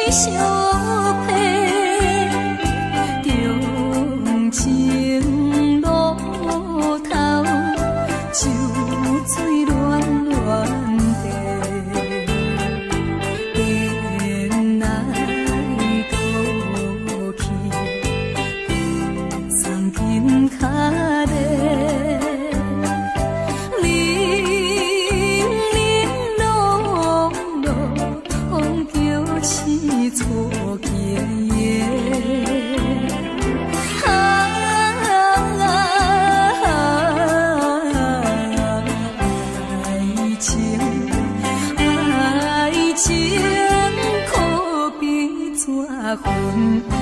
相批，長情路頭，酒醉亂亂地，顛來倒去，送緊跤咧。零零落落，叫刺錯經營。啊，愛情，愛情可比紙雲煙。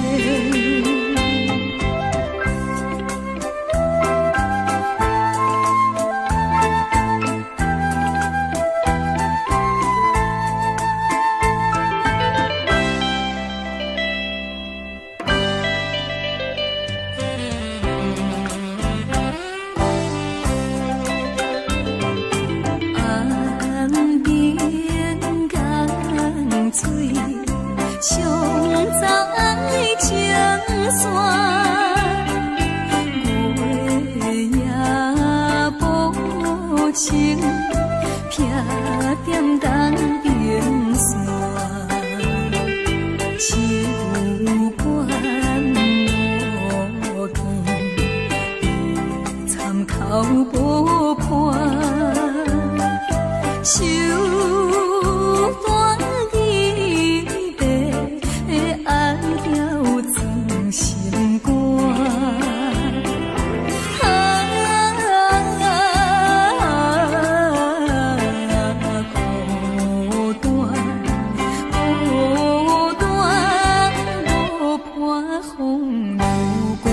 岸邊江水，沖走愛情線，月夜無情，避踮東邊線，手管無見，參口無伴。手段伊的愛了裝心肝。啊，孤單，孤單，無伴風流寒。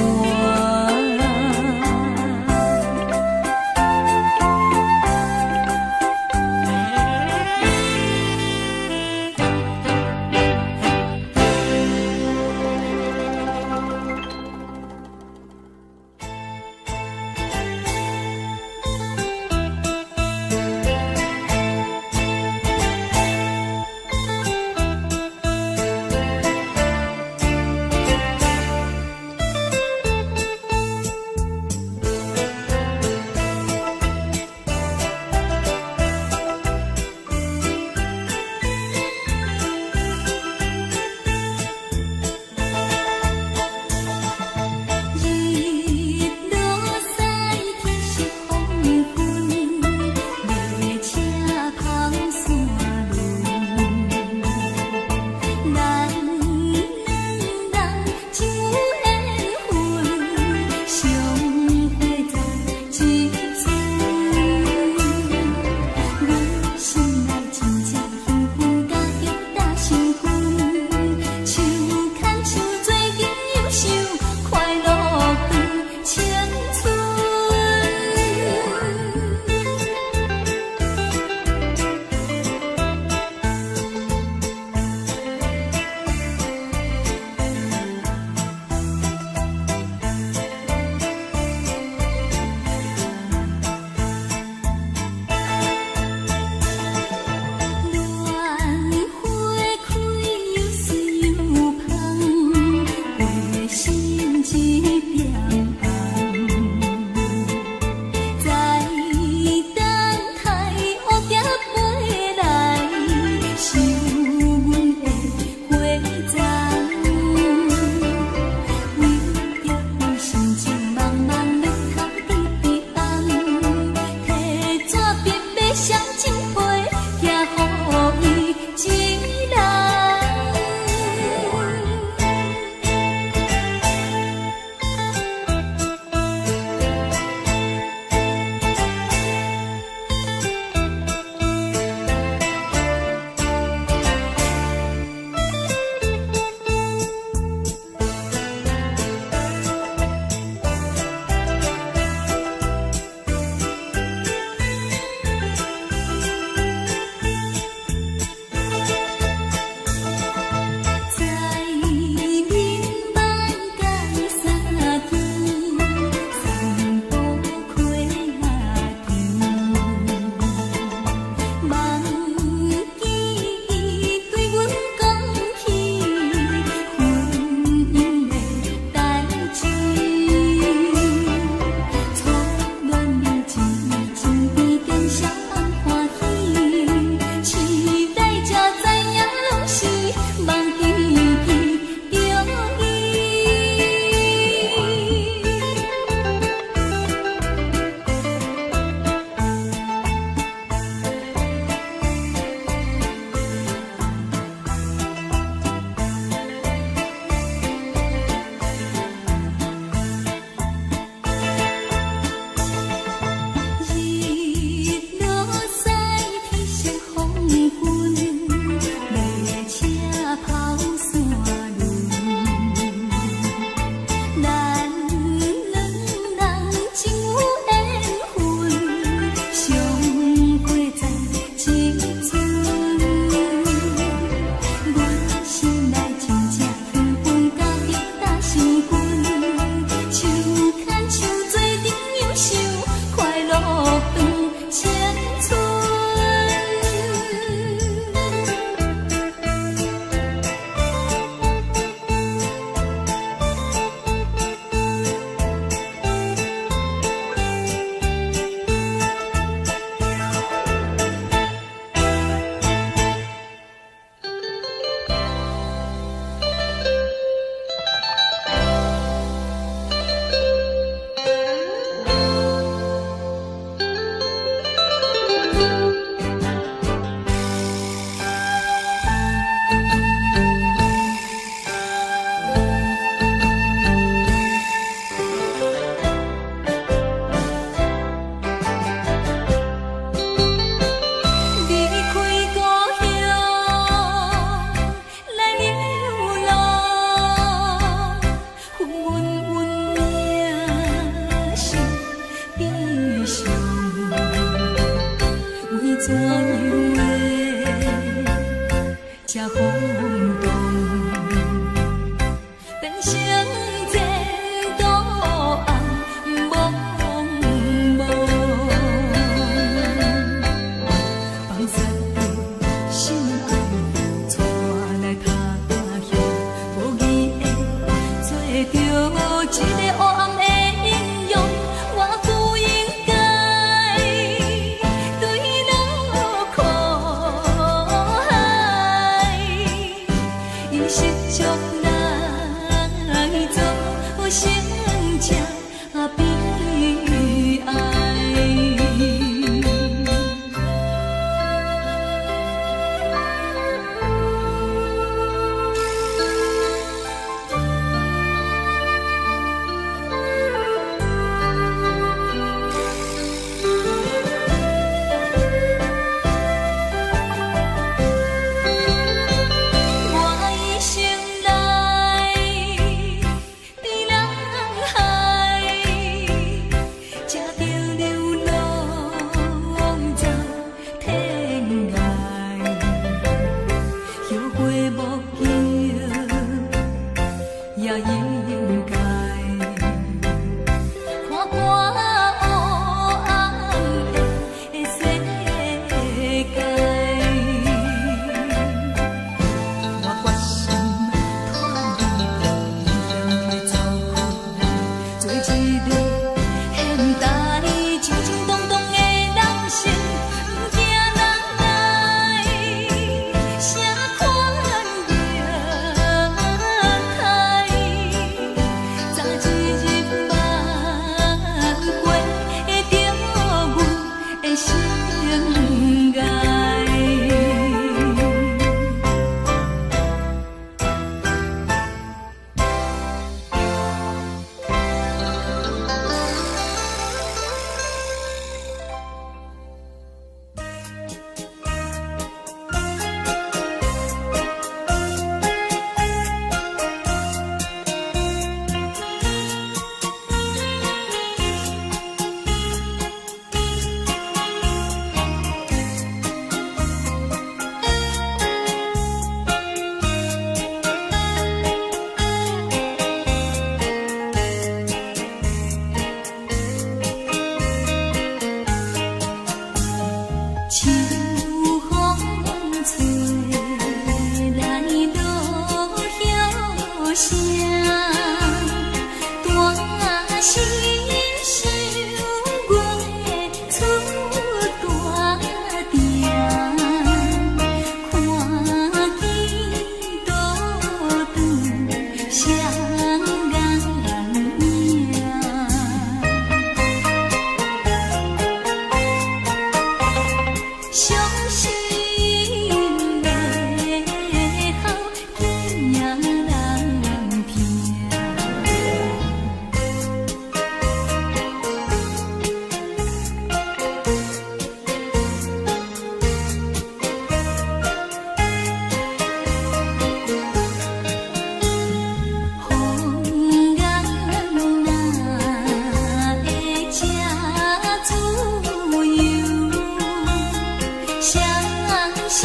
雙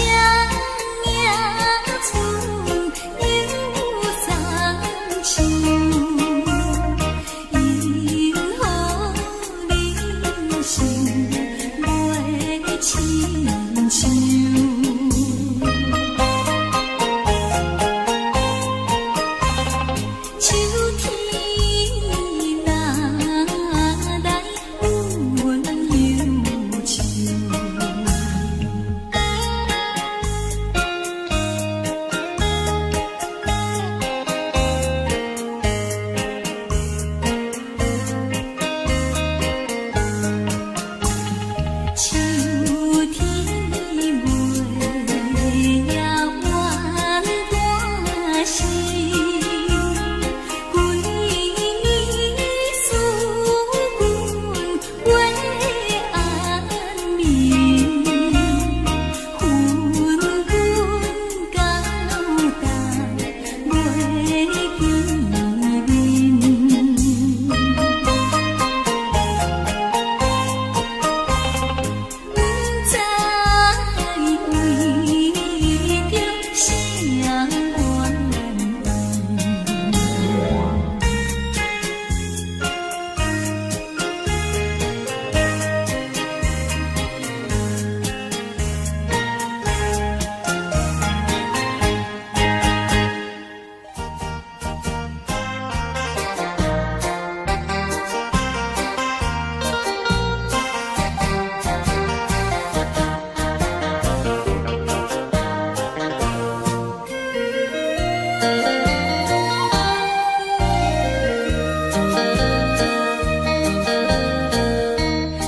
迎春又送秋，因何人生袂親像？秋天若來，阮憂愁。秋天月也圆半时，规暝思君袂安眠，昏君到今袂見面。不知為著啥原因。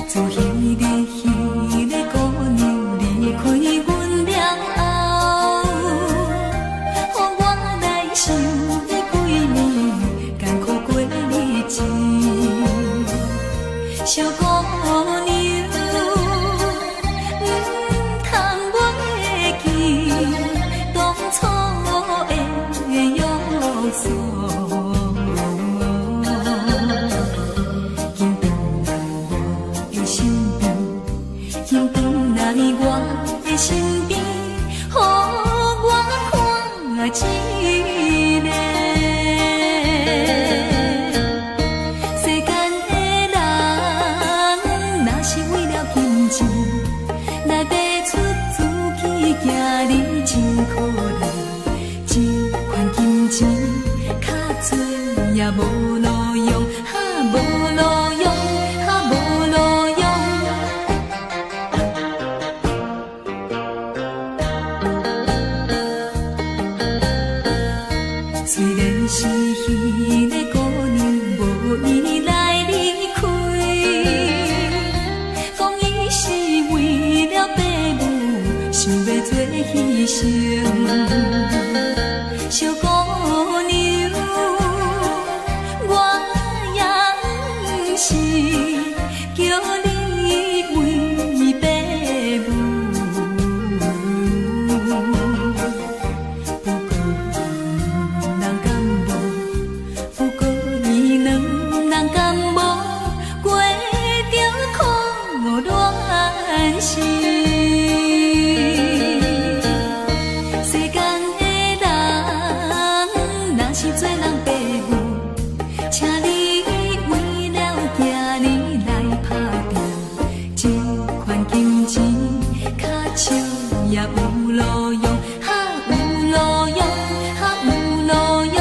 自彼个姑娘離開阮了後，予我來想伊幾暝艱苦過日子。小姑娘，毋通袂記當初的約束。緊轉來我的身邊，緊轉來我的身邊，予我看一下。世間的人，若是為了金錢來賣出自己，行你真可憐。這款金錢較濟也無路用，哈無路用，哈無路用。雖然是彼个姑娘無意來離開，講伊是為了爸母，想欲做犧牲。小姑娘，我也毋是叫你為爸母，不過伊兩人敢無，不過伊兩人敢無過著苦戀心。世間的人，若是做人爸母，請你為了囝兒來打拼，這款金錢較少也有路用，哈有路用，哈有路用。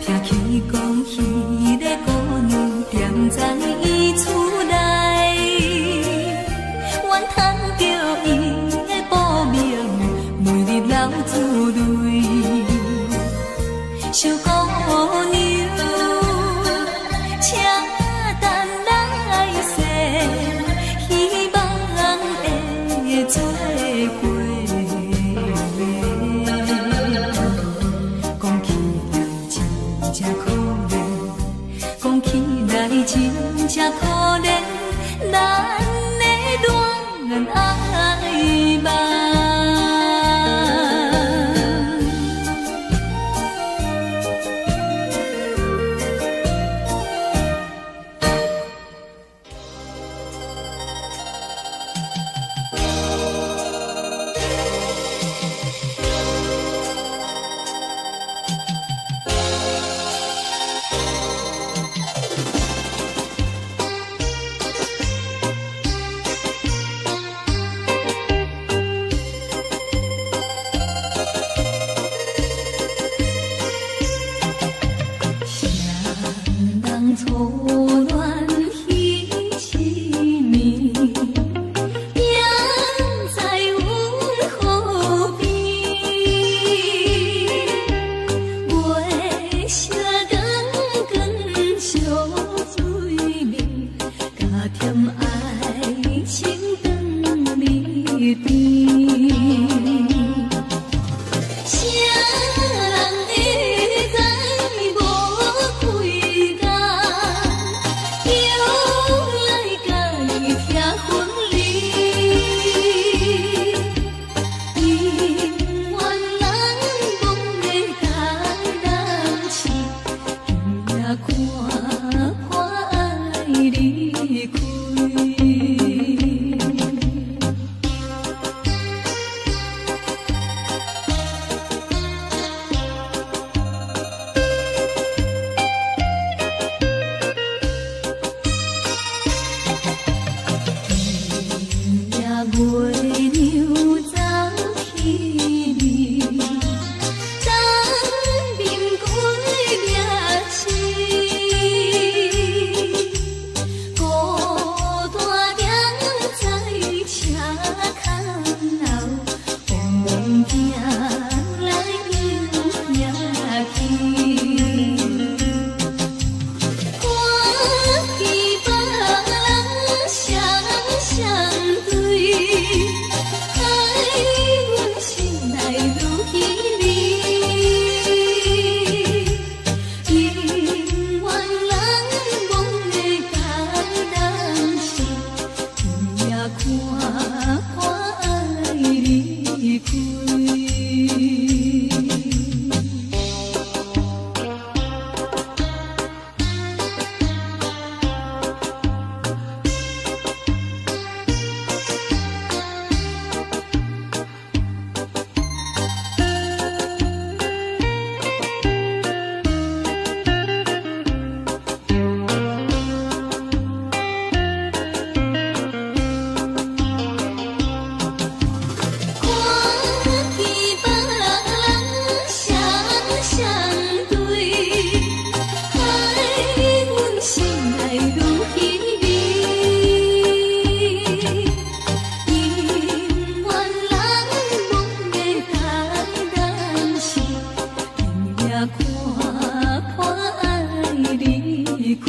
聽起講，彼个姑娘踮在伊厝內，怨嘆著伊的薄命，每日流珠淚。小姑娘，請等來世，希望會做過。講起來真正可憐，講起來真正可憐，咱的戀愛夢。初戀彼一暝，行在阮河邊，月色光光相對面，加添愛情長離甜。誰人會知無幾工，又來共伊拆分離。姻緣難忘的台南市，今夜看破愛離開。今夜月娘走起暝，東面歸命死，孤單踮在車窗後，往行來又行去。看見別人雙雙對，害阮心內愈稀微。姻緣難忘的台南市，今夜看破愛離開。看見別人雙雙對，害阮心內愈稀微。姻緣難忘的台南市，今夜看破愛離開。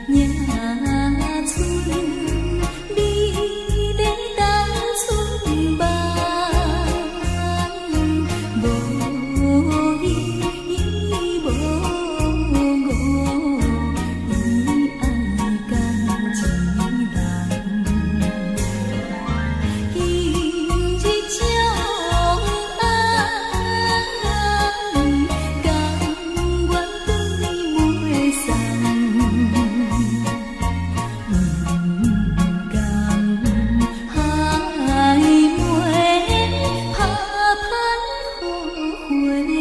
一枚迎春，美麗當春夢，無依無我，伊愛共一人。今日將愛，甘願對袂送，毋甘害袂拍盼好花丛。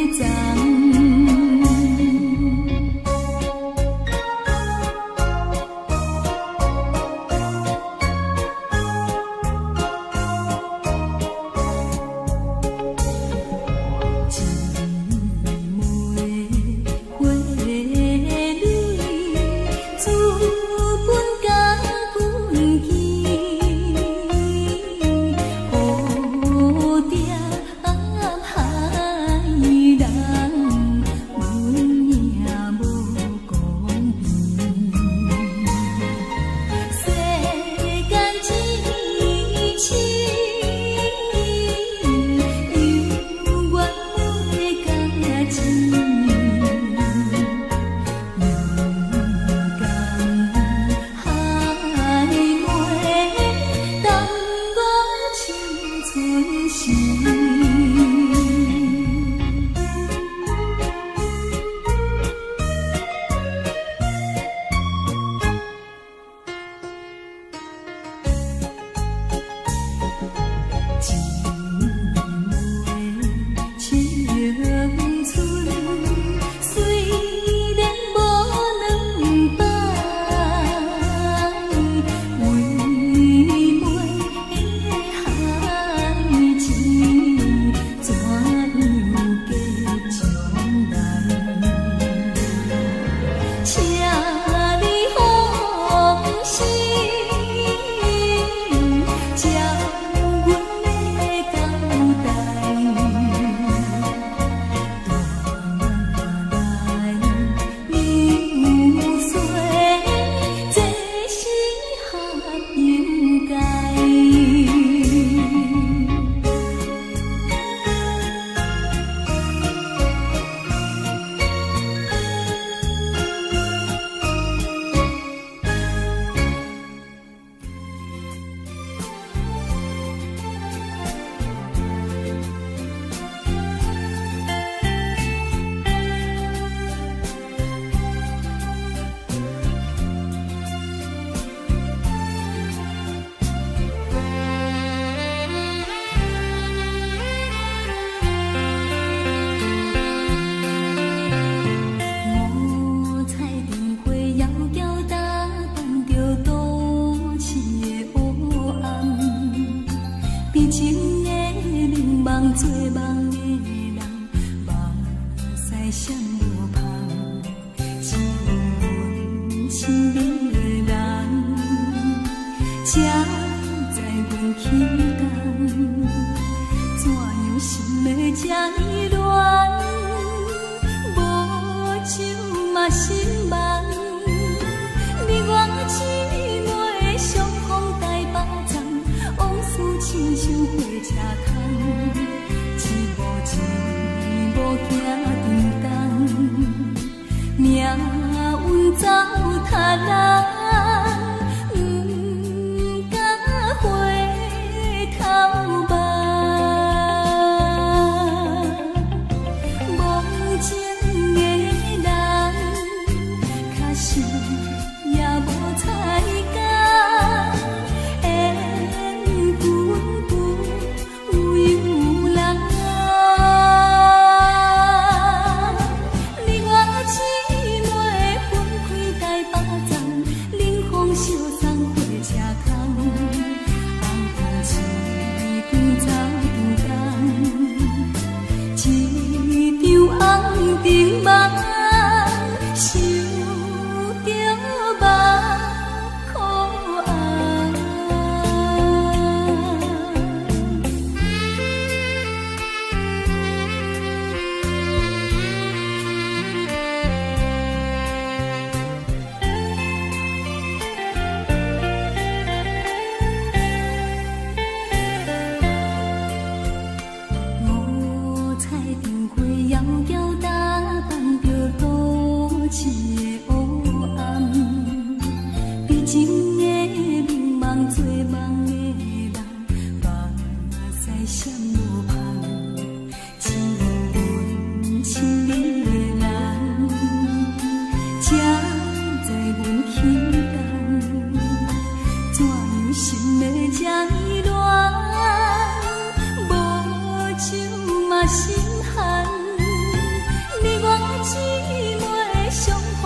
一枚花蕊，自本甲阮见，蝴蝶害人，阮影無講邊。世間只情，猶原袂共錢，勇敢害袂耽誤青春時。閃無芳，只有阮親愛的人，才知阮起工，怎樣心會這呢亂？無酒嘛心茫，你我姊妹相逢台北站，往事親像火車窗，一步一步行沉重，命運走他人，毋敢回頭望。無情的人，確實也無彩工，緣分不由人。你我姊妹分開台北站，冷風相送火車窗，紅燈一張走長工，一場紅燈夢，想著目眶紅。五彩燈火遙遙打扮著都市的烏暗，悲情的迷茫做夢的人，目屎閃無芳，只有阮親愛的人，才知阮起工，怎樣心會這呢亂？無酒嘛心寒，你我姊妹相逢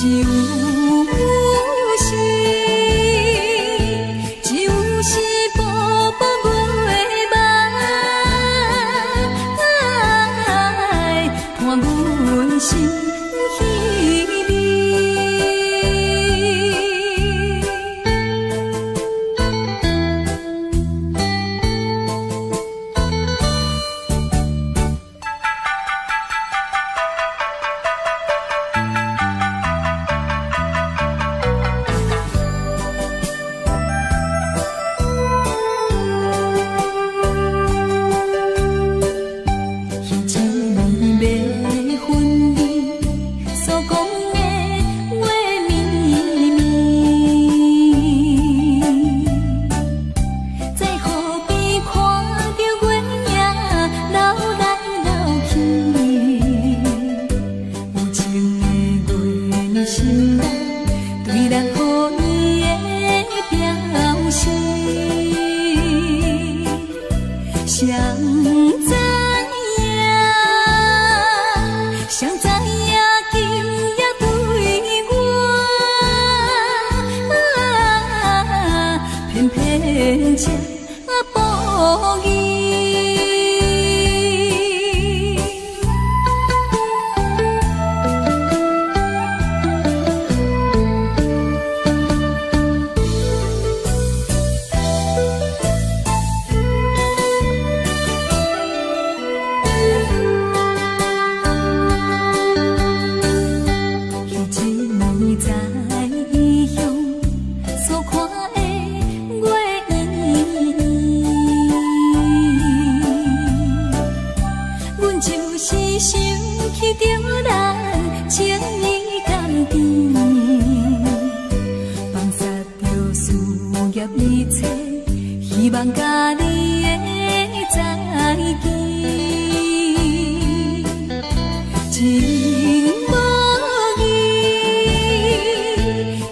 只有是，只有是薄薄月梦，伴阮心稀微。彼一暝欲分離，所講的話綿綿，在河邊看著月影流來流去，有情的阮心內對咱好意的表示，誰知影？誰知影今夜對我，偏偏這無義。彼一暝在異鄉所看的月圓圓，阮就是想起著咱情意甘甜，放捒著事業一切，希望佮你的再見。情無義，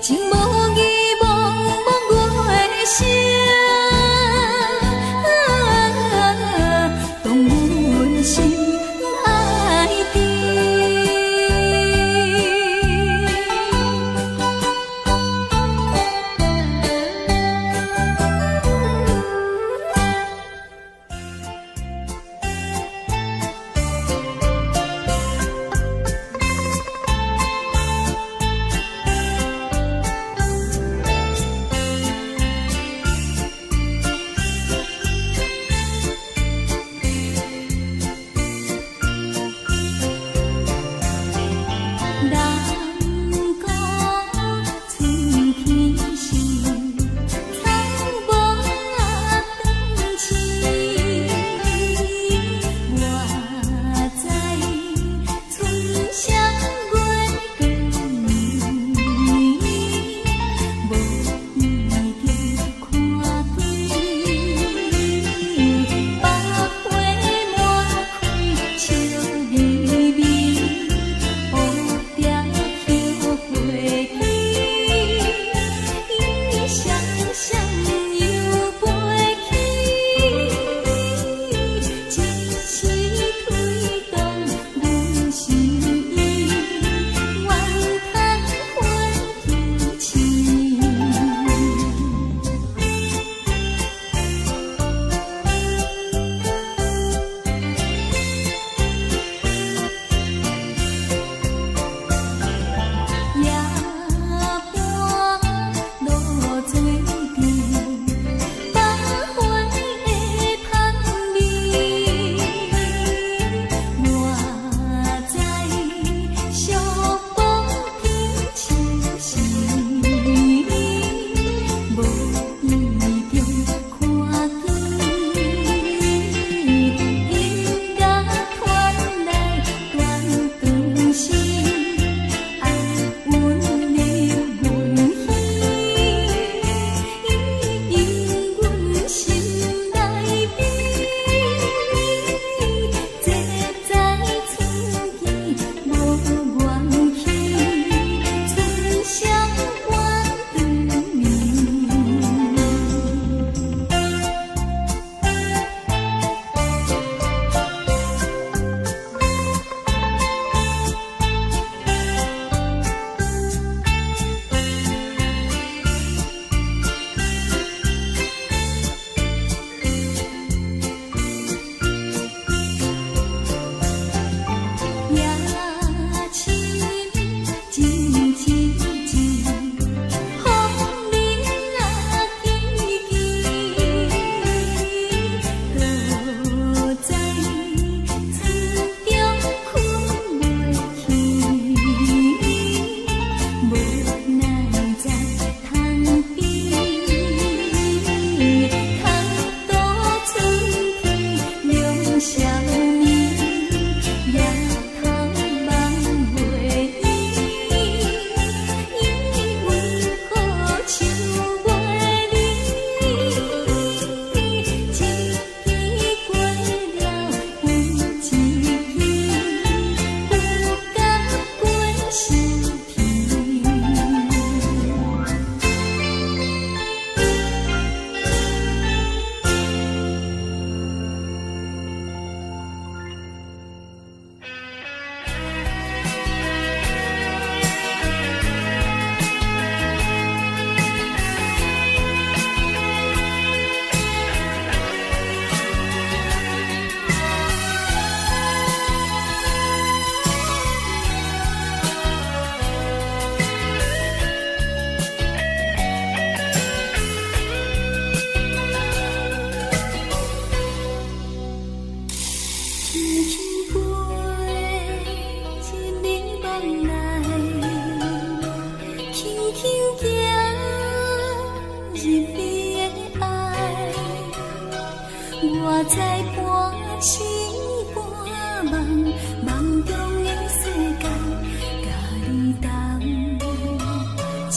情無義，茫茫月聲，動阮心愛甜。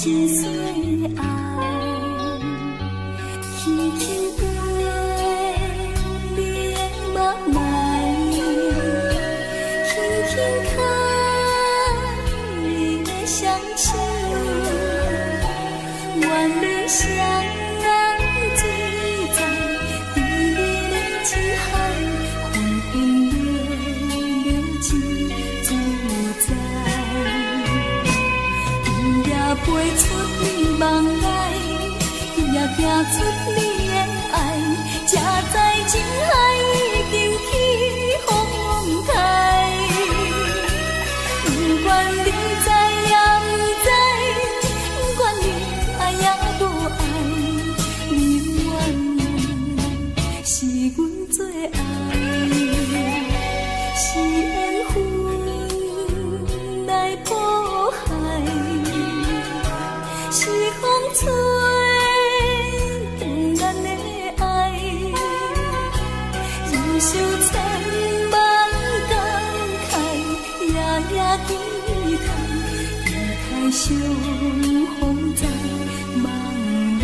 一世愛。輕輕畫你的目內，輕輕牽你的雙手，願你雙人水在甜蜜的情海，分分秒秒真自在。今夜飛出你夢內，今夜行出你的愛，才知情海已經起風台。不管你知也毋知，不管你愛也無愛，你永遠是阮最愛，是緣分來譜海，是風吹斷咱的愛，忍受千萬感慨，夜夜期待，期待相逢在夢內。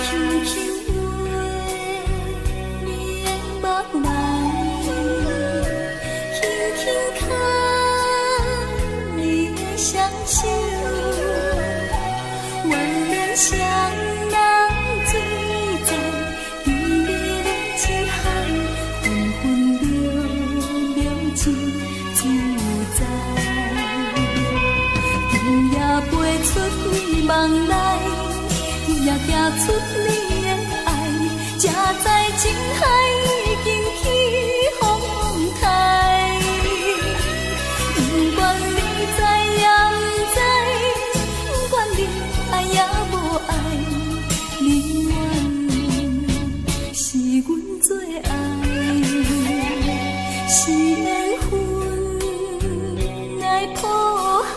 輕輕畫你的目內，輕輕牽你的雙手，願咱雙人水在甜蜜的情海，分分秒秒真自在。今夜飛出你夢內，今夜行出你的愛，才知情海已經起風台。不管你知也毋知，不管你愛也無愛，你永遠是阮最愛，是緣分來譜海，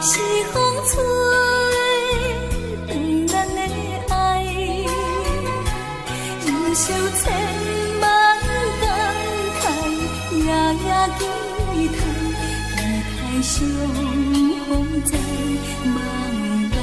是風吹斷咱的愛，忍受千萬感慨，夜夜期待，期待相逢在夢內。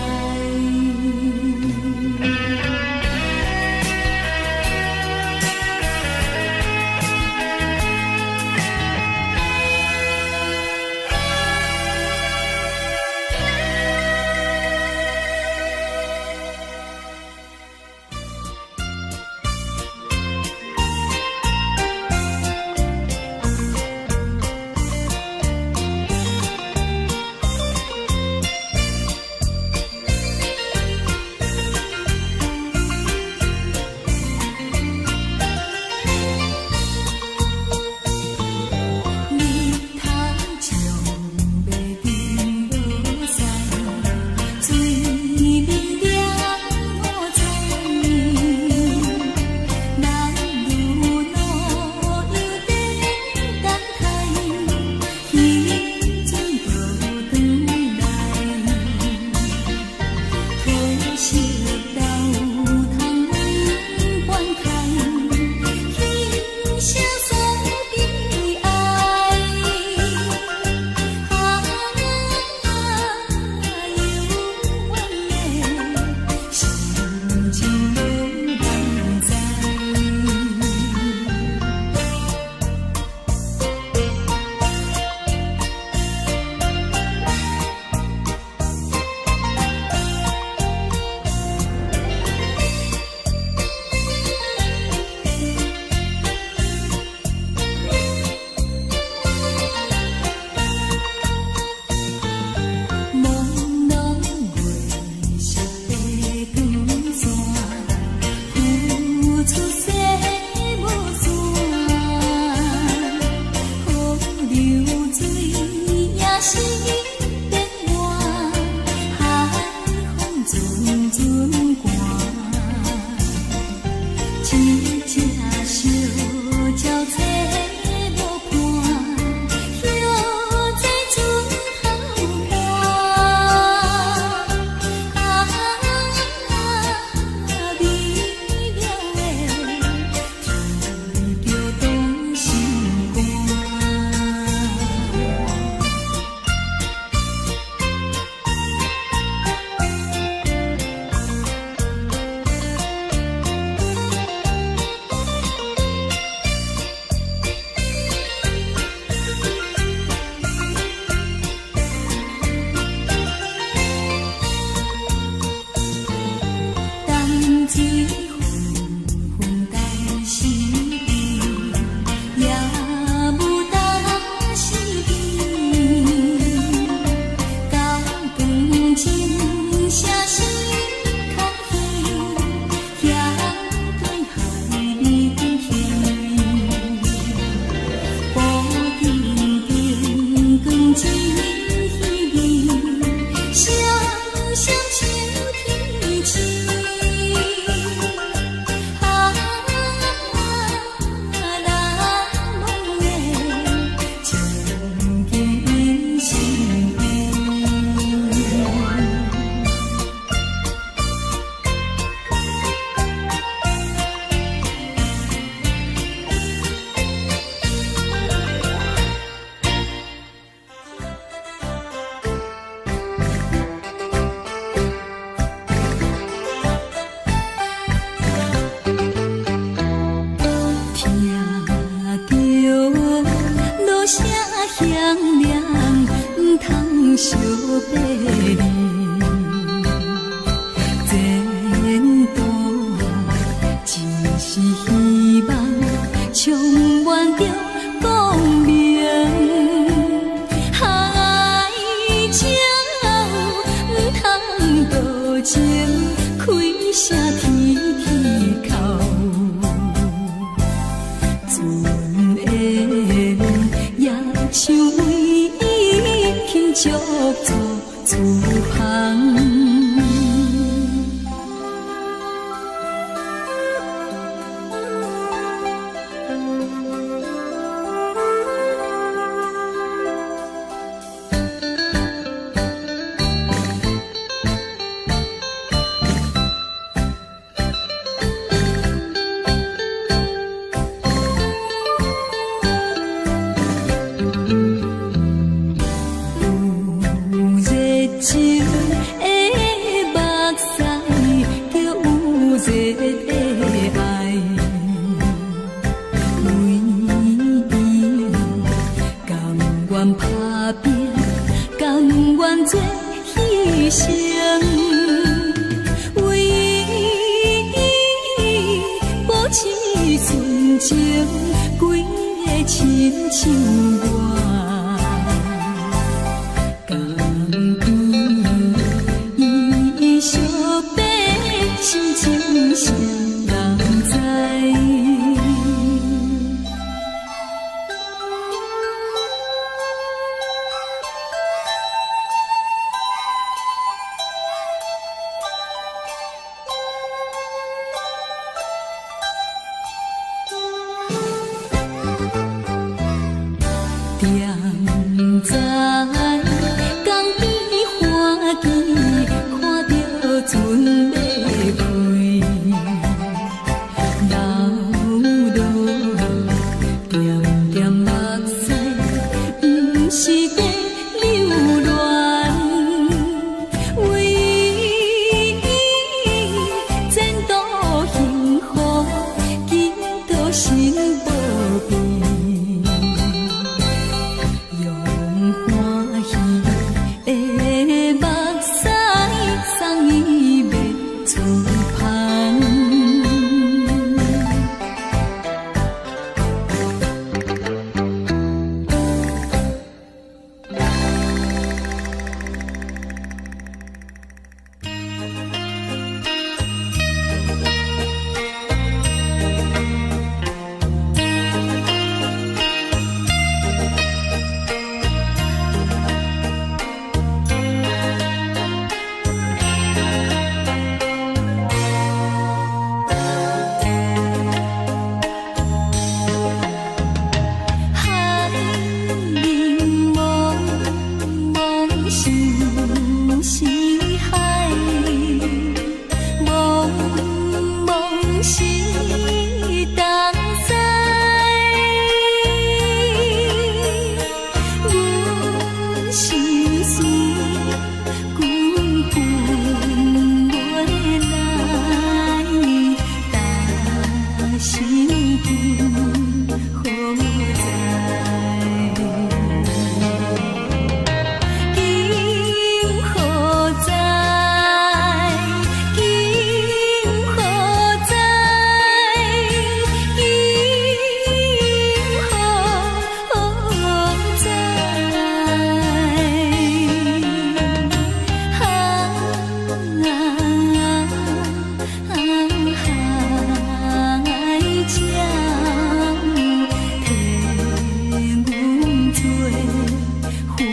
相爬你，前途只是希望，充滿著光明。海鳥毋通多情，開聲天天哭。船緣也像為伊輕足做厝旁。有熱情的目屎，就有熱的愛。為伊甘願打拼，甘願做犧牲。為伊保持純情，規个親像我。甘伊相爬，心情誰人知？踮在江邊歡喜，看著船欲開，流落點點目屎，毋是在留戀，為伊前途幸福，祈禱心無變。用歡喜的目屎送伊欲出帆。海面茫茫相思海，茫茫是東西。阮心事久分袂來，但心今何在？今何在？今何在？今何在？啊海鳥替阮做伙婿。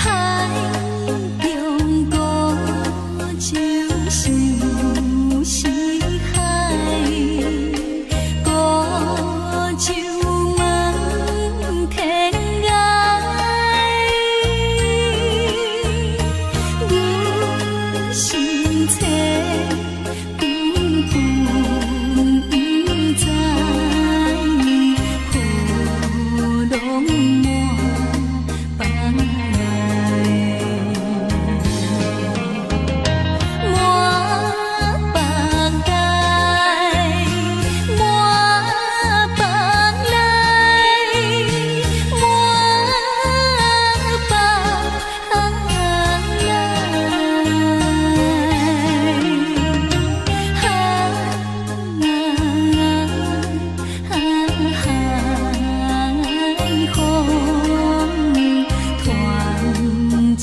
海中孤舟相思海，孤舟望天涯。阮心冊，本本不知，雨攏滿腹內。滿腹內，滿腹內，滿腹內。海風傳情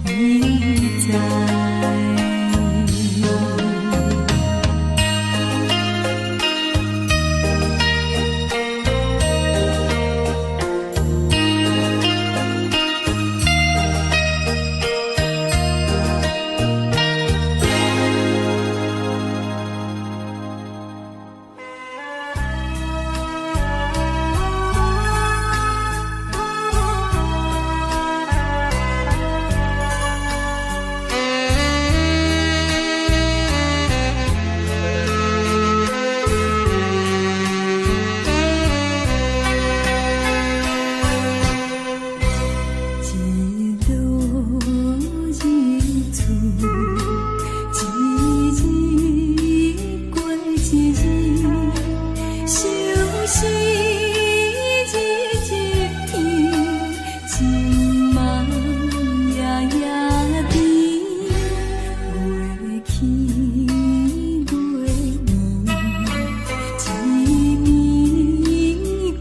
予伊知。一落日出，一日過一日，相思日日天，情夢夜夜甜，月去月圓，一暝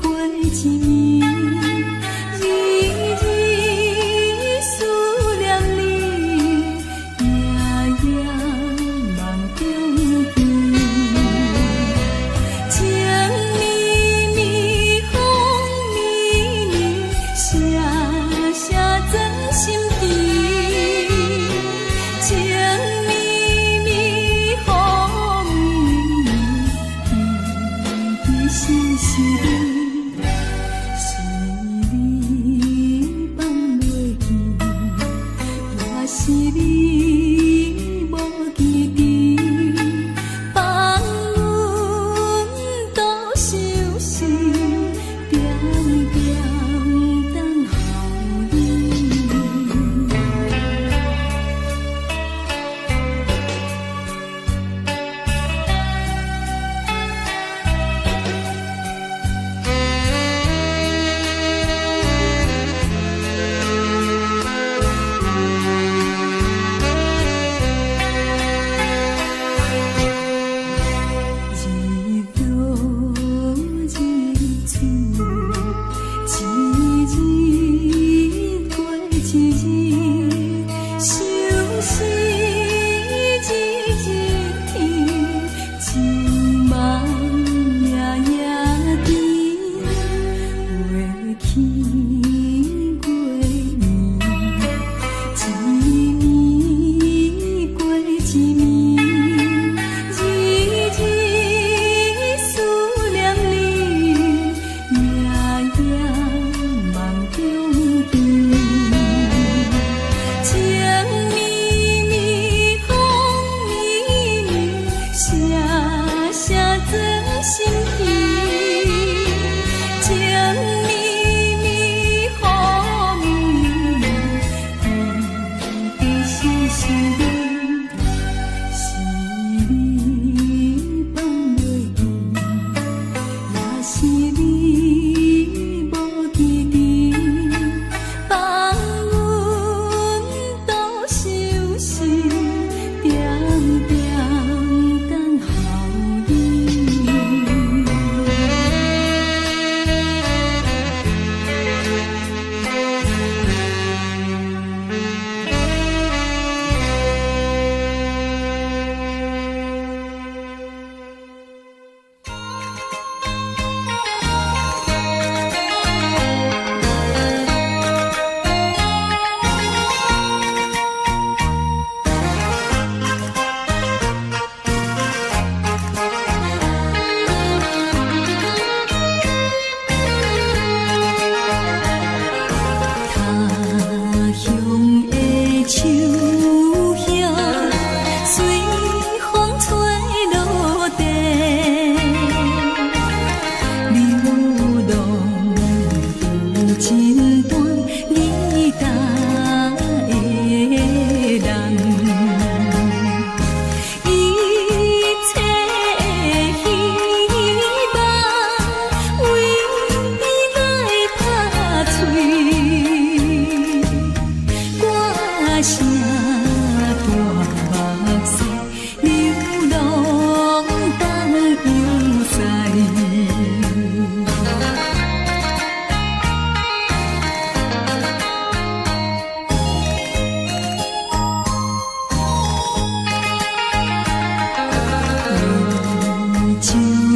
過一暝，日日思念你，夜夜夢中見。情綿綿，風綿綿，聲聲鑽心間。情綿綿，風綿綿，甜甜心是你，是你放袂記，也是你無記得，放阮獨相思，點點等候你。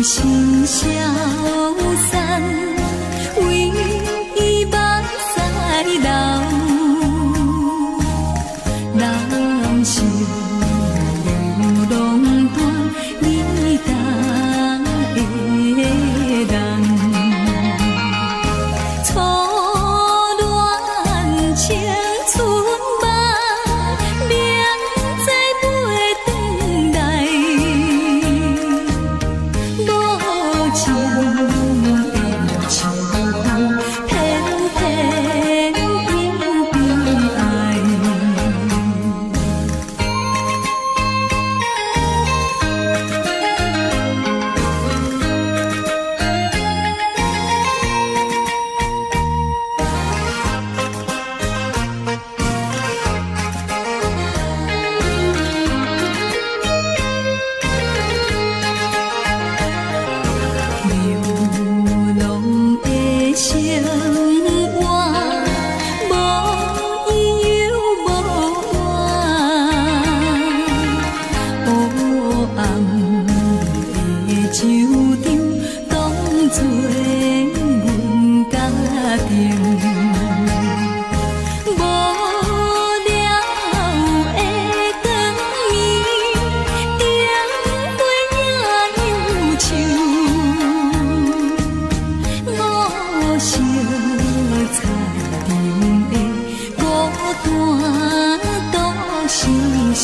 心消散，為伊目屎流。人生流浪單，你擔的人。初戀青春夢，明知袂轉來。無情的秋風，偏偏又悲哀。流浪的生活，無依又無伴，黑暗的酒場，當作阮家庭。無聊的光陰，燈火也憂愁。五色彩燈的孤單獨生死。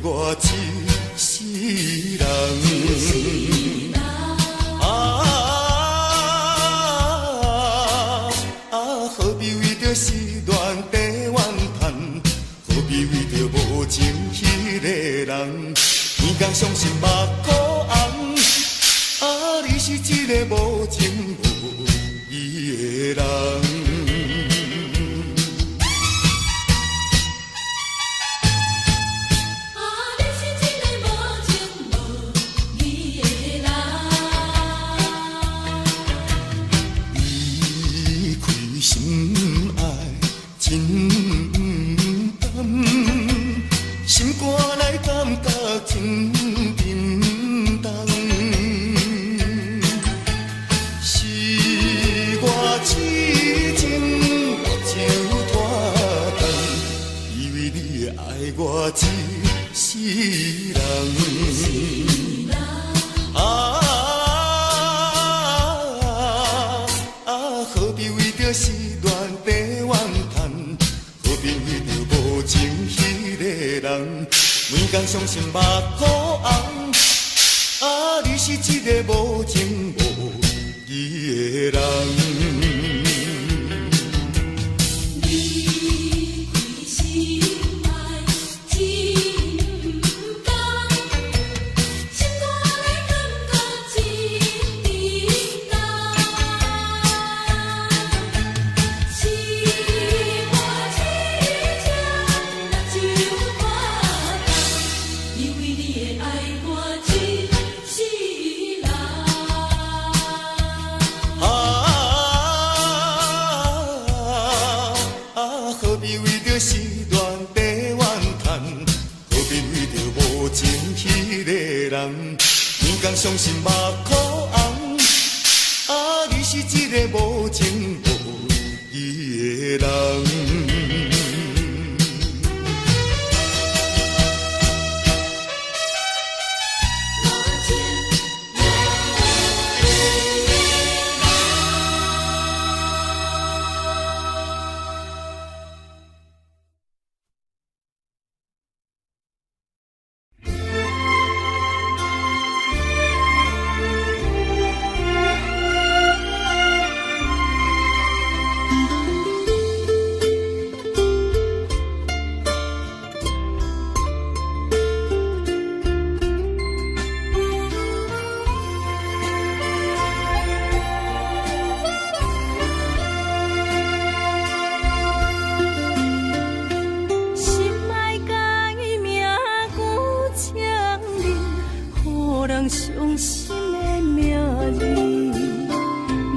我一世人。啊啊！何必為著失戀在怨嘆？何必為著無情彼个人？天公傷心目眶紅。啊，你是一个無情無義的人。啊，你是一个無情無義的人。離開心愛真毋甘，心肝內感覺真沉重。是我痴情目睭拖重，以為你會愛我一世人。啊啊！何必為著失戀在怨嘆？何必為著無情彼个人？每工傷心目眶紅。啊，你是一個無情無義的人。離開心愛真毋甘，心肝內感覺真沉重。是我痴情目睭拖重，以為你會愛我一世人。啊啊！何必為著失戀在怨嘆？何必為著無情彼個人？天公傷心目眶紅。啊，你是一個無情無義的人。無情無義的人。心愛改名舊情人，予人傷心的命運，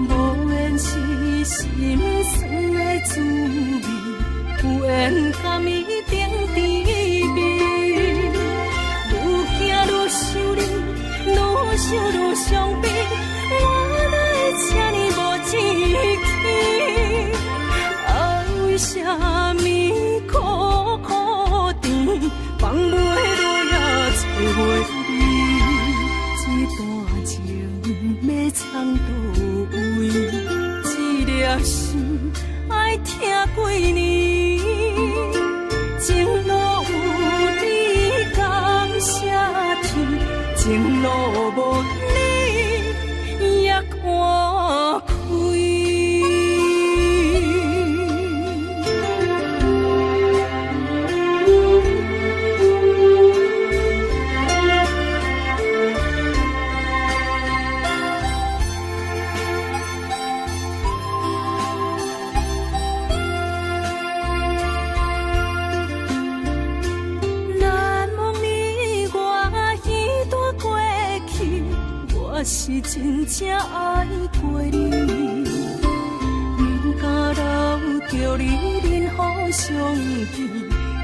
無緣是心酸的滋味，有緣甘伊等甜蜜。愈行愈想你，愈想愈傷悲，我哪會這呢無志氣？啊，為啥物苦苦甜，放袂落也找袂你？這段情欲藏佗位？這粒心愛疼幾年？情路有你感謝天，情路無你也看開。難忘你我彼段過去，我是真正愛過你，不敢留著你忍予傷悲，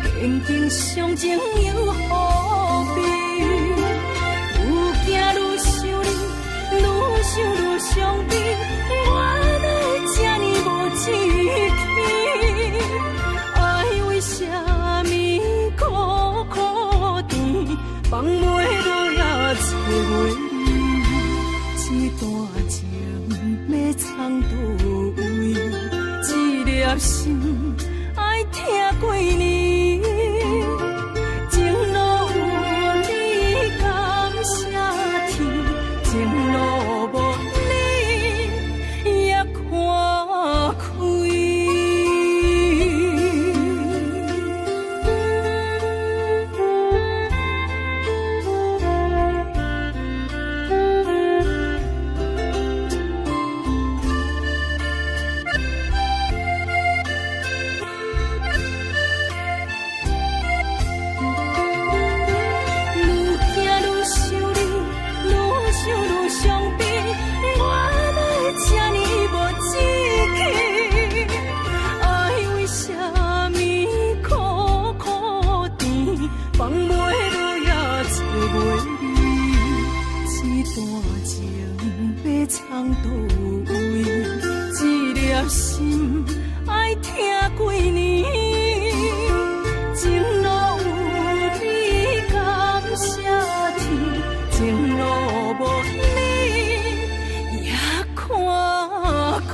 堅強傷情又何必？愈行愈想你，愈想愈傷悲，我哪會這呢無志氣？愛為啥物苦苦甜，放袂落也找袂你？這段情欲藏佗位？這粒心愛疼幾年？情路有情欲藏佗位？這粒心愛疼幾年？情路有你感謝天，情路無你也看開。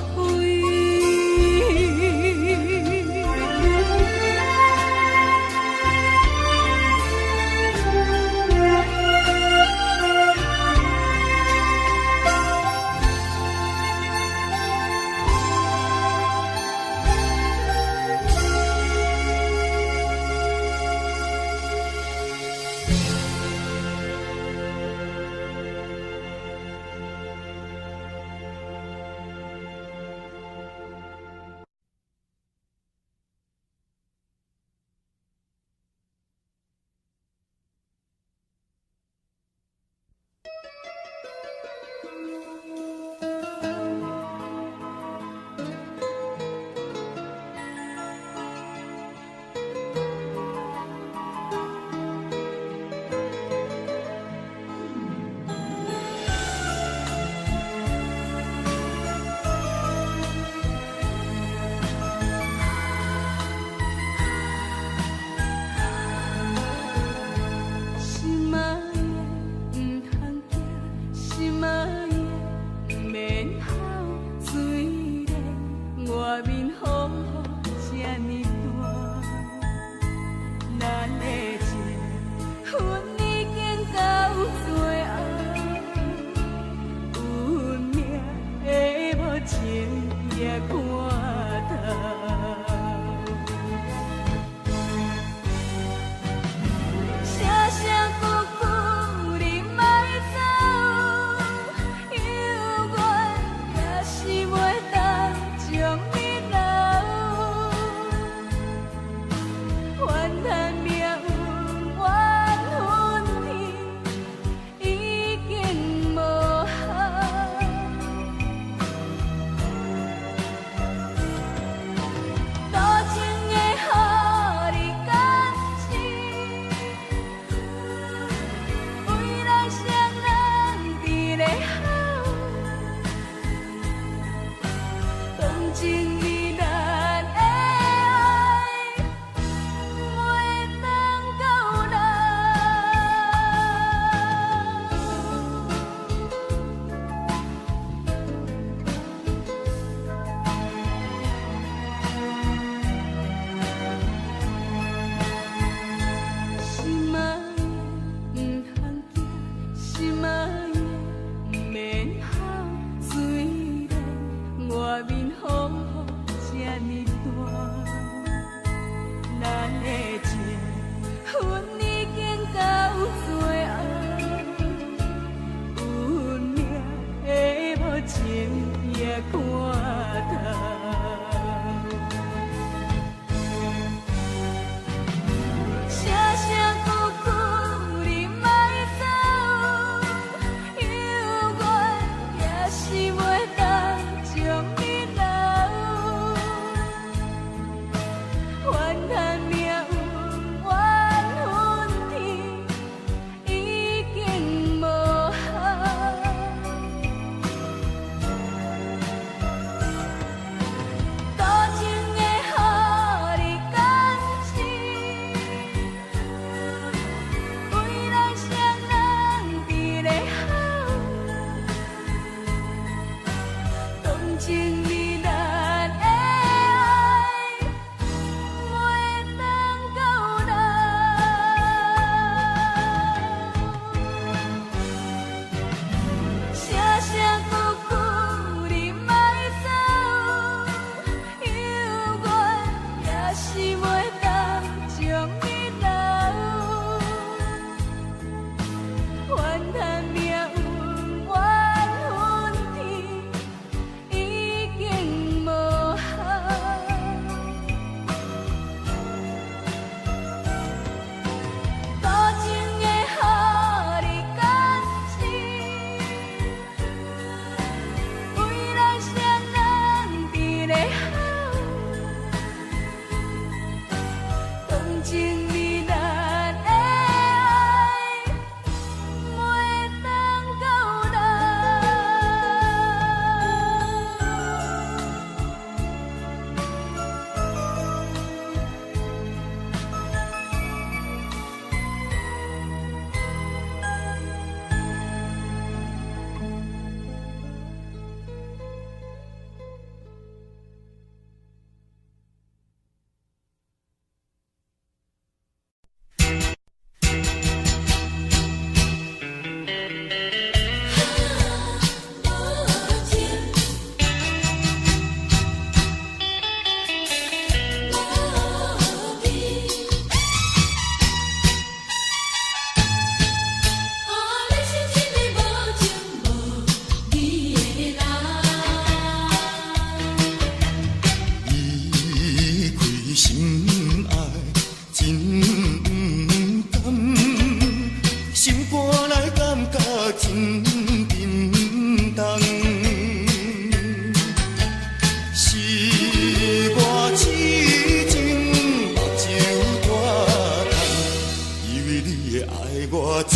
我一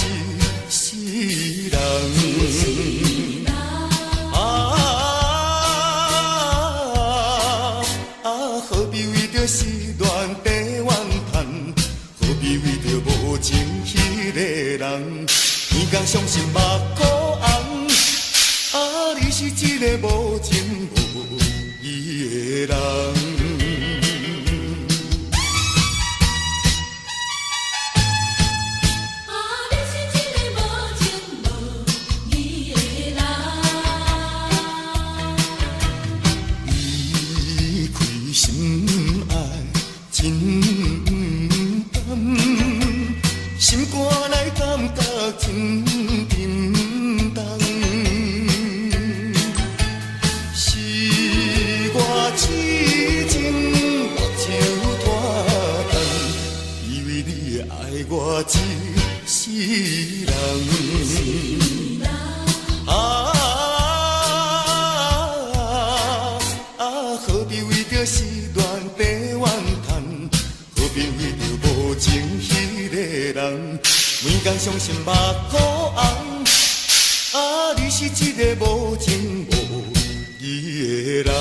世人。啊啊！何必為著失戀地怨嘆？何必為著無情彼個人？天公傷心目眶紅。啊！你是一个無情無義的人。啊！你是一个無情無義的人。離開心愛真毋甘，心肝內感覺真沉重。是我痴情目睭拖重，以為你會愛我一世人。啊啊！何必為著失戀地怨嘆？何必為著無情彼個人？每工傷心目眶紅。啊！你是一个無情無義的人。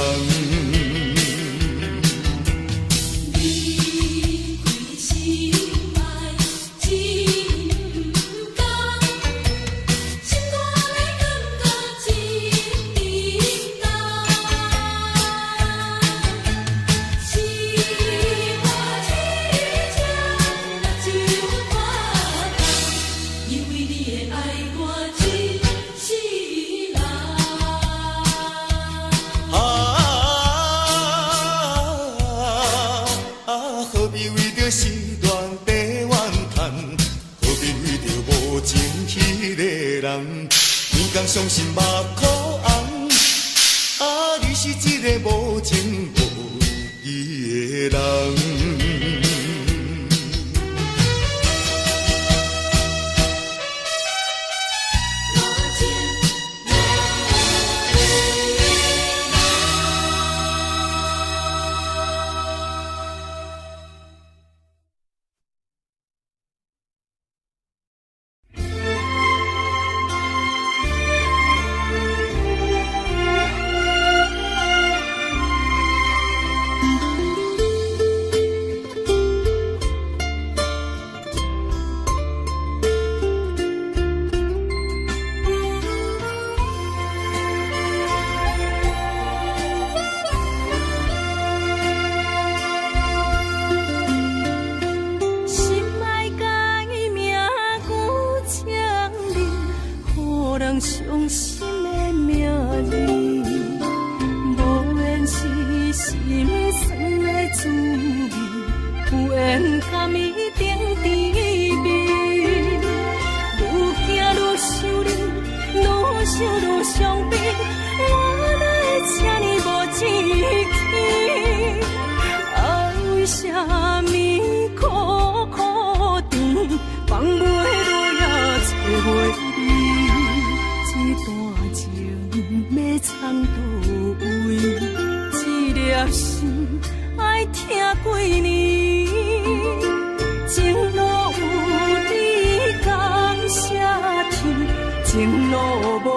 離開心愛真毋甘，心肝內感覺真沉重。是我痴情目睭拖重，以為你會愛我一世人。啊啊！何必為著失戀地怨嘆？何必為著無情彼個人？每工傷心目眶紅。啊！你是一个無情無義的人。無情無義的人。心愛改名舊情人，予人傷心的命運，無緣是心酸的滋味，有緣共伊頂甜蜜。愈行愈想你，愈想愈傷悲，我哪會這呢無志氣？啊，為啥物苦苦甜，放袂落也找袂你？這段情欲藏佗位？這粒心愛疼幾年？情路有你感謝天，情路無。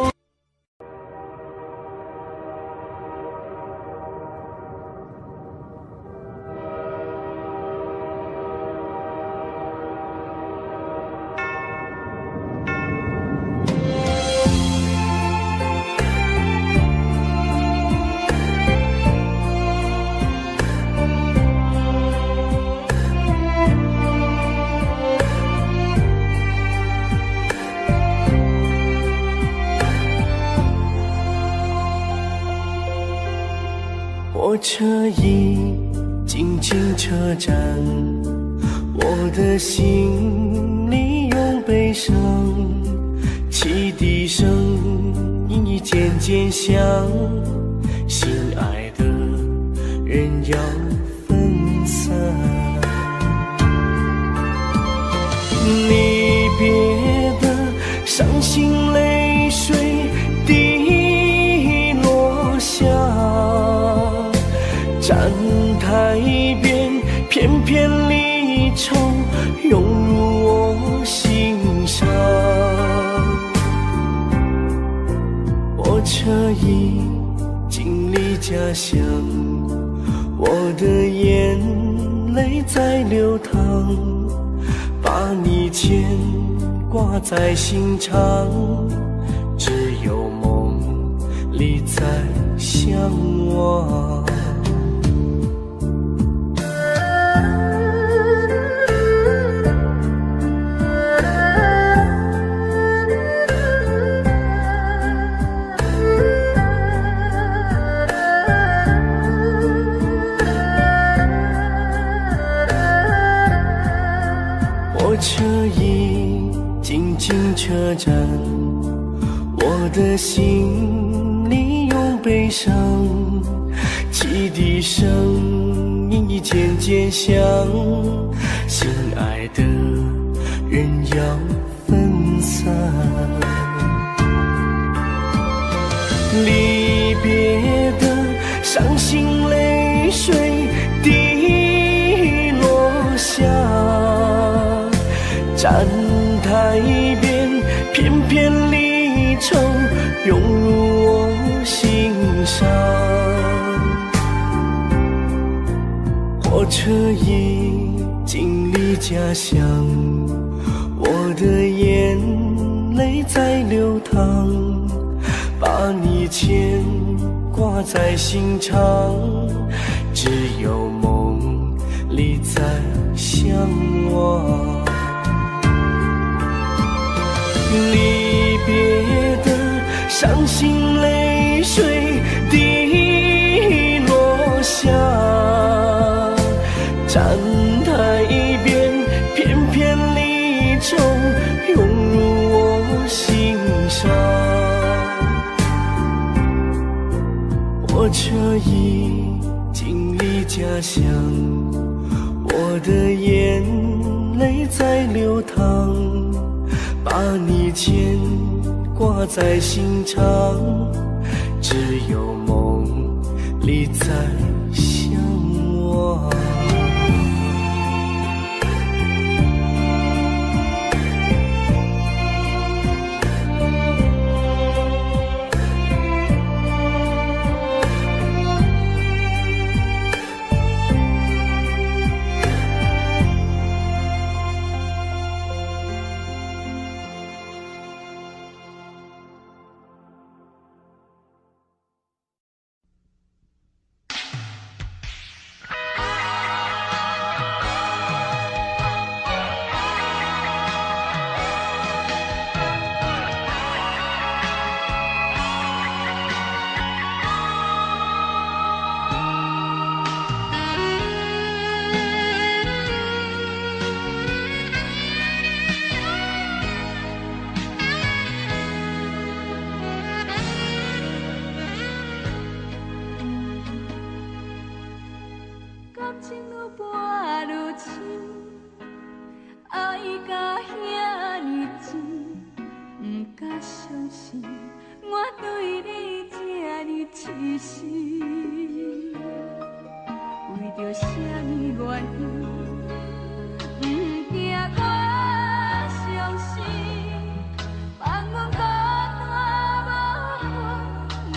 火車已經進車站，我的心裡有悲傷，汽笛聲已漸漸響，心愛的人要分散。離別的傷心淚水滴落下，站台邊片片離愁湧入我心。家鄉，我的眼淚在流淌，把你牽掛在心腸，只有夢裡在相望。火車已經進車站，我的心裡有悲傷，汽笛聲已漸漸響，心愛的人要分散。離別的傷心淚水滴落下，站台邊片片離愁湧入我心上。火車已經離家鄉，我的眼淚在流淌，把你牽掛在心腸，只有夢裡在相望。離別的傷心淚水滴落下，站台邊片片離愁湧入我心上。火車已經離家鄉，我的眼淚在流淌，把你牽掛在心腸，只有夢裡在相望。感情愈跋愈深，愛甲遐爾真，毋敢相信我對你這呢癡心。為著啥物原因，毋驚我傷心，放阮孤單無伴，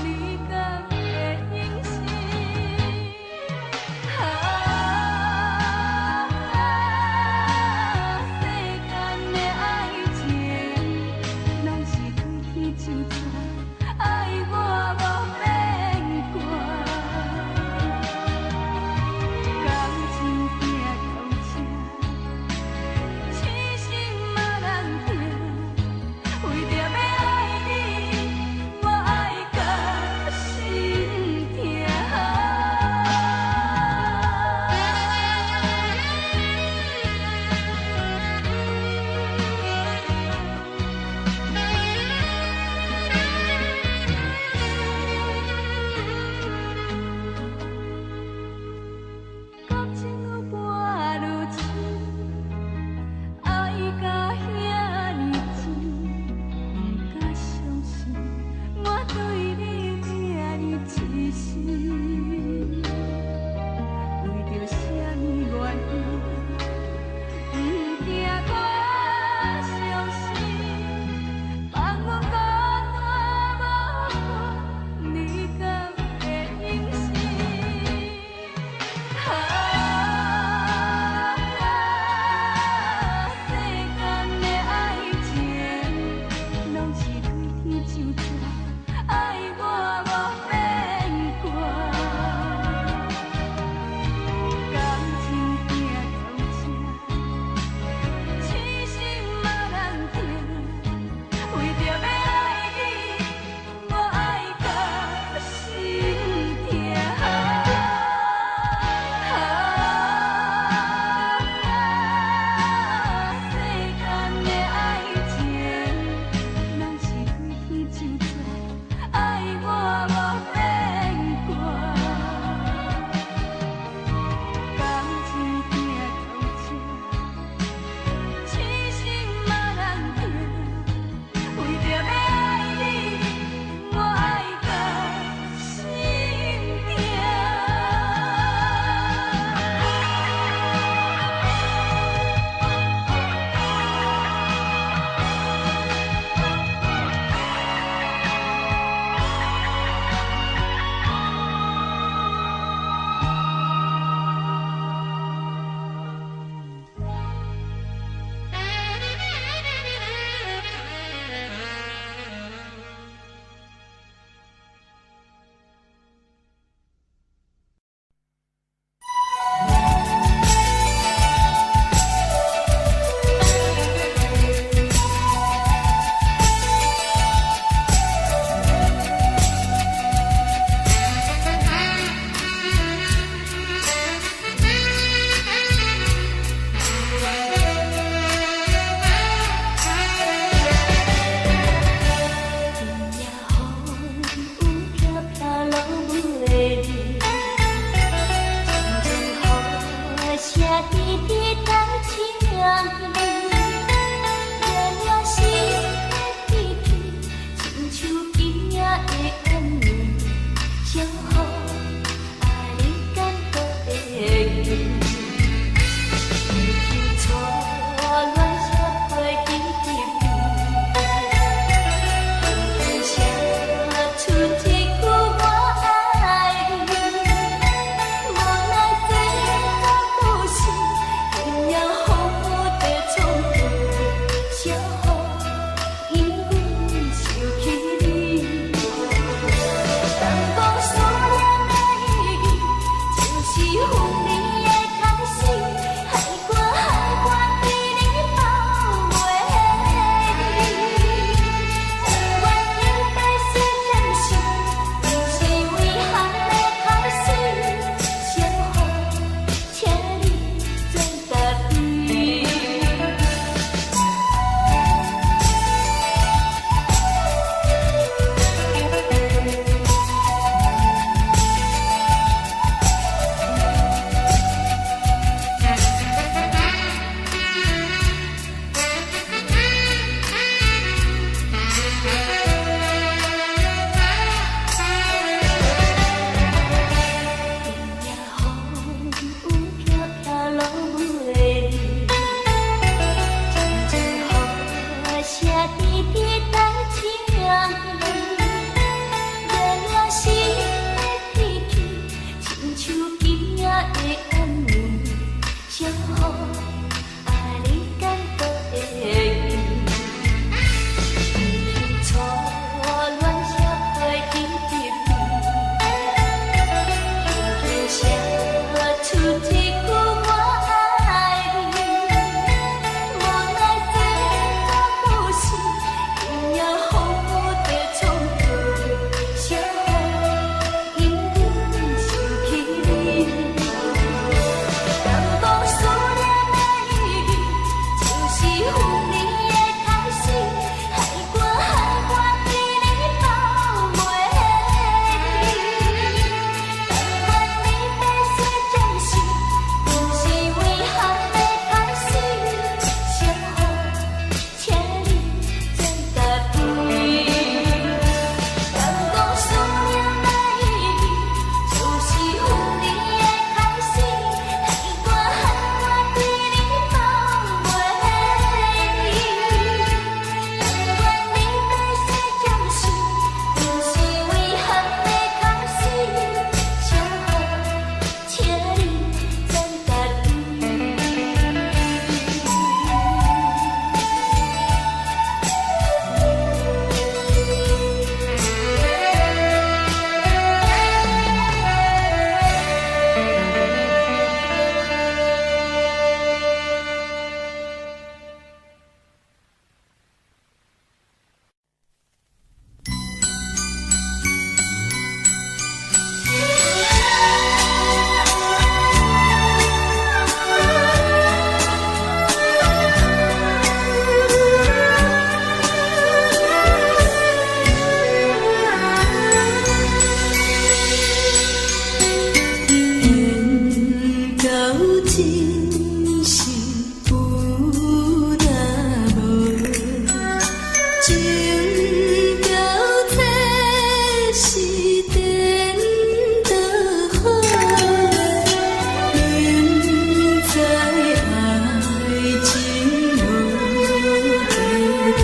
你敢會忍心？啊，世間的愛情，若是開天就紙，愛我無變卦。感情行到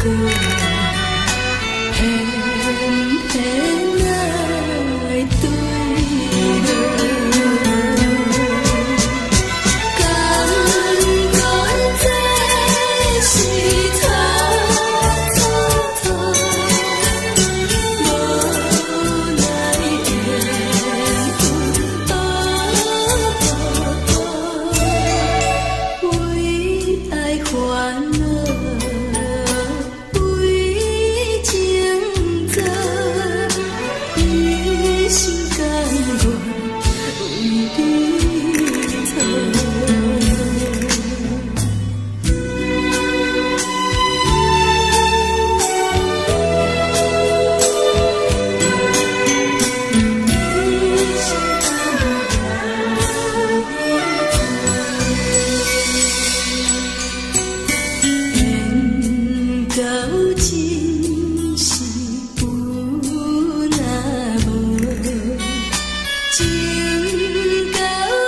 果，偏偏愛對落。甘願這是錯錯錯，無奈緣分。為愛煩惱，為情做，一心甘願為你錯。緣到盡時有若無，情到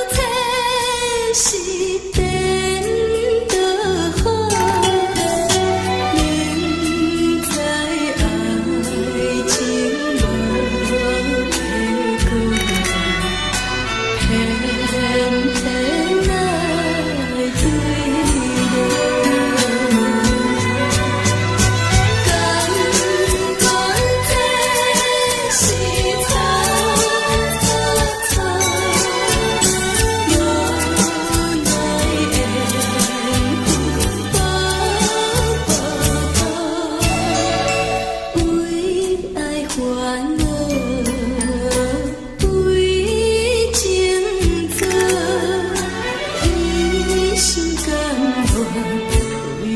這時顛倒好，明知愛情無結果，偏偏愛對落。甘願這是錯錯錯，無奈緣分。為愛煩惱，為情做，一心甘願為你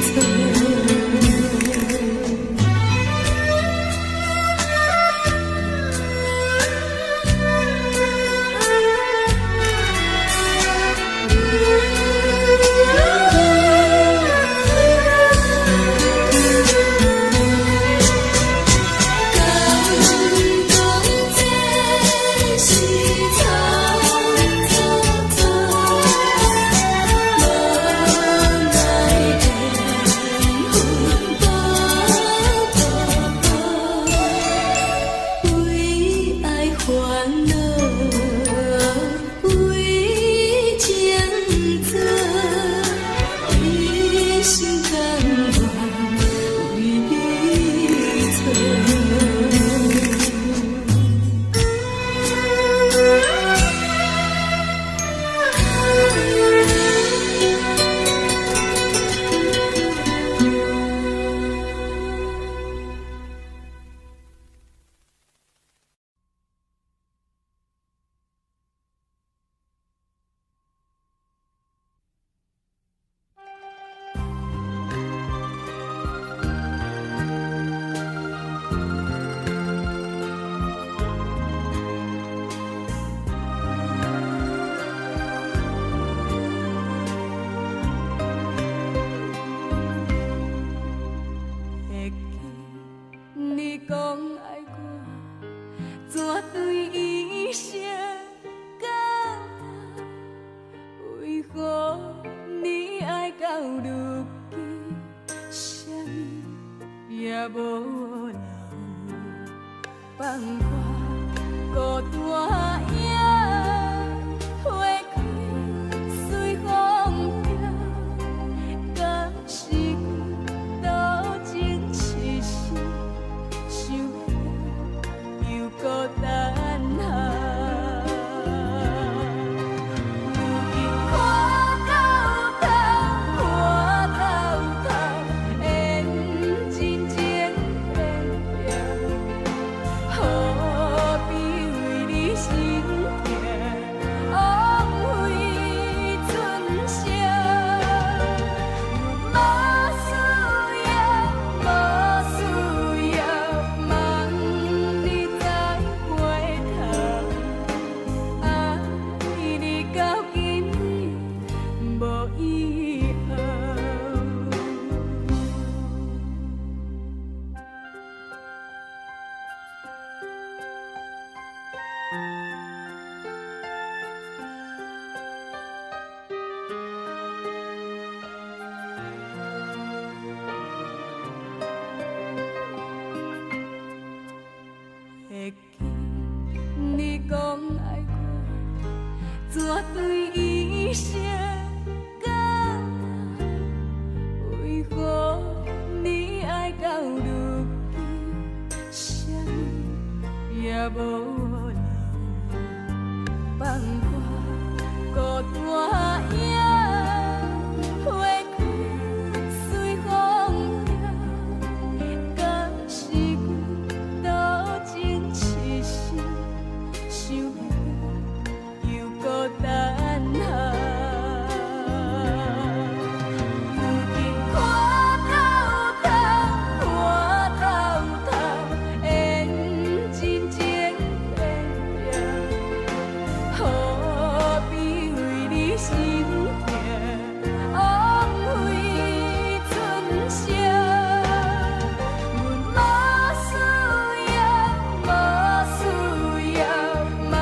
錯。甘願這是錯錯錯，無奈緣分。為愛煩惱，為情做，一心甘願為你錯。會記你講愛我，怎對伊生到老？為何你愛到如今，啥物也無留？放我孤單影，花開隨風飄，敢是多情痴心，想欲倒又閣等候。如今看到头，看到头，缘真情变了，予成到老，为何你爱到如今，啥物也无留，放我孤单影，花开随风飘，敢是阮多情痴心，想欲又孤单啊。如今看透透，看透透，缘真情变了，何必为你心痛，枉费春宵。阮无需要，无需要，望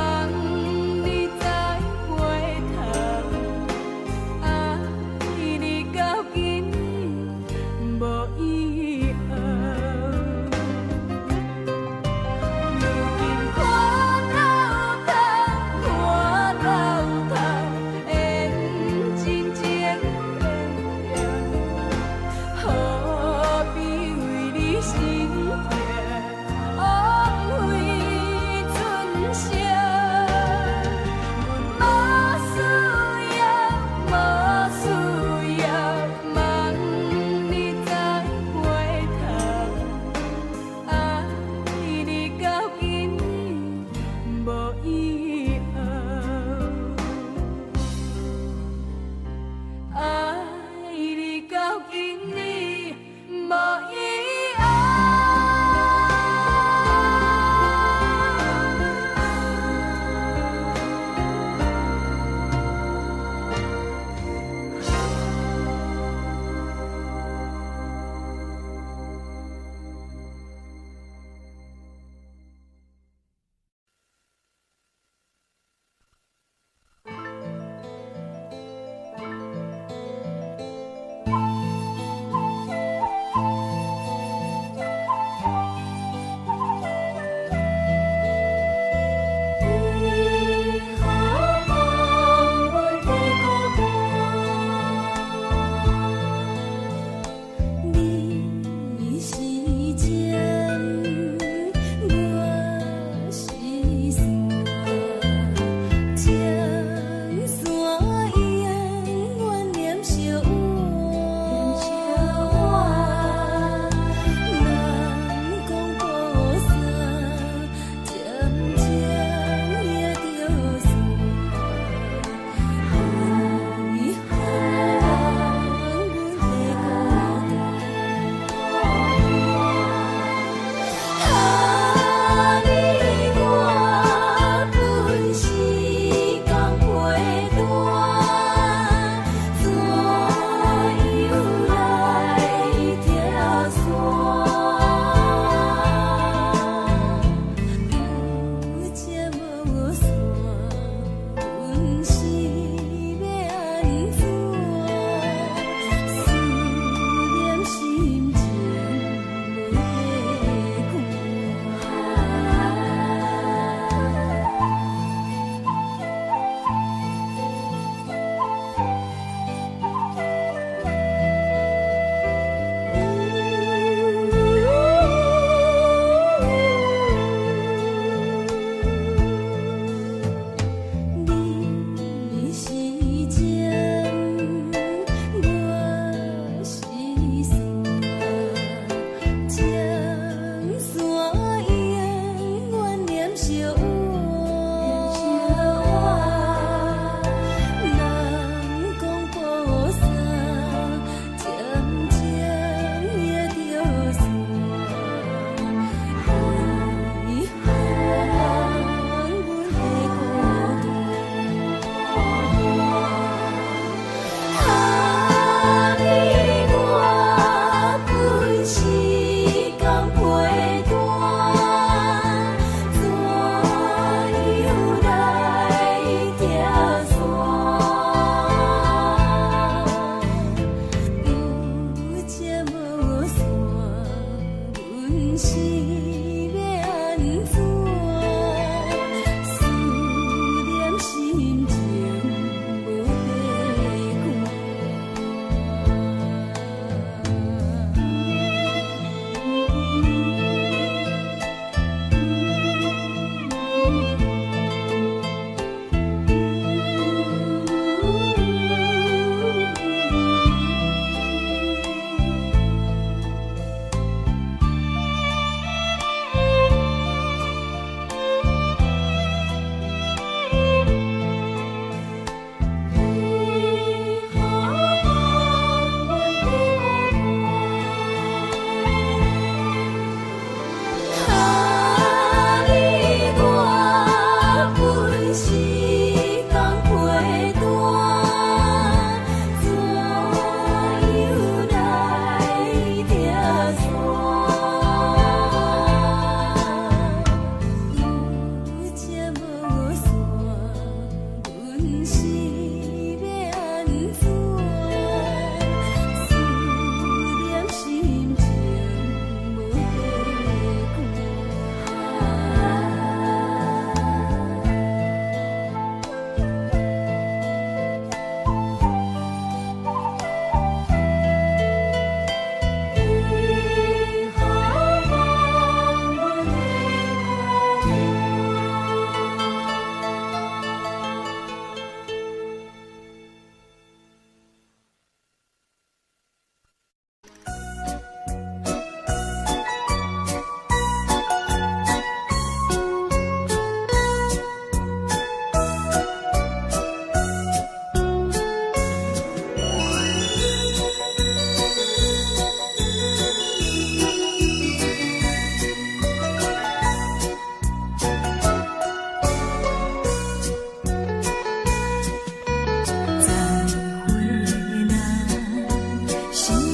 你再回头。爱你到今暝无以后。如今看透透，看透透，缘真情变了，何必为你心痛，枉费春宵。阮无需要，无需要，望你再回头。爱你到今暝无以后，爱你到今暝无以后。你何放阮的孤单？你是针，我是线，情线永远连相挽。人讲布衫，渐渐也著散。遗憾，阮的孤单。啊，你我本是仝陪伴，怎样来拆散？有针无线，阮是欲按怎？思念心情无底看。你是针，我是线，情线永远连相挽。人讲布衫，渐渐也著散。遗憾，阮的孤单。啊，你我本是仝陪伴，怎样来拆散？有针无线，阮是欲按怎？思念心情无底。心。